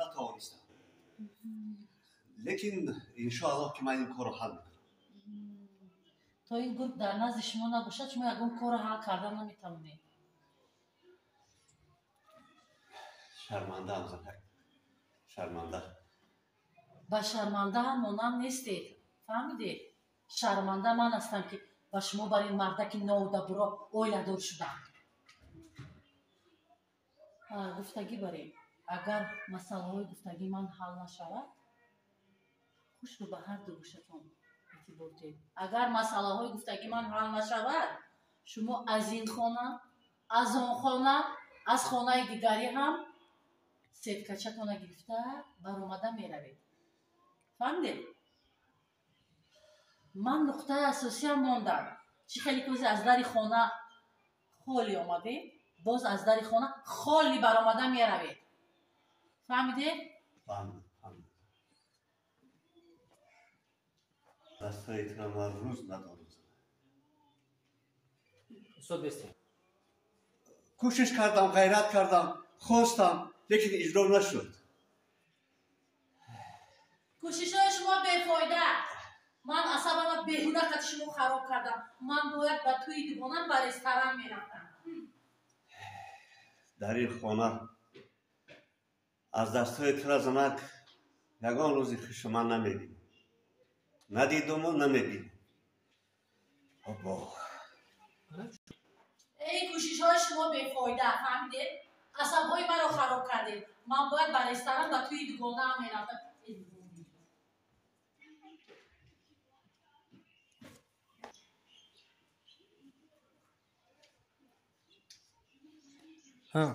натавонистам. Лекин иншоаллоҳ ки ман ин корро ҳал мекунам. То ин гург дар назди шумо набошад, шумо ягон корро ҳал карда наметавонед. Шармандаам, занак, шарманда. Ба шарманда ҳам монанд нестед, фаҳмидед? Шарманда ман ҳастам, ки ба шумо бар ин мардаки нодабуро оиладор шудам. Гуфтагӣ барем, агар масъалаҳои гуфтагии ман ҳал нашавад, хушро ба ҳар ду гӯшатон эътибор диҳед. Агар масъалаҳои гуфтагии ман ҳал нашавад, шумо аз ин хона, аз он хона, аз хонаи дигарӣ ҳам сеткачатона гирифта баромада меравед. Фаҳмидед? Ман нуқтаи асосиам мондам. Чӣ хеле ки аз дари хона холӣ омадем, боз аз дари хона холӣ баромада меравед. Фаҳмидед? Фаҳмидам, фаҳмидам. Дастҳои туро ман рӯз надорам. Устод, бестем. Кӯшиш кардам, ғайрат кардам, хостам, лекин иҷро нашуд. Кӯшишҳои шумо бефоида. Ман асабама беҳуда қати шумо хароб кардам. Ман бояд ба тӯи дугонам ба ресторан мерафтам. Дар ин хона аз дастҳои тура, занак, ягон рӯзи хушу ман намебинам. Надидуму намебинам. Обо. Эй, кӯшишҳои шумо бефоида, фаҳмидед? Асабҳои маро хароб кардед. Ман бояд ба ресторан ба тӯи дугонаам мерафтам. Ҳа.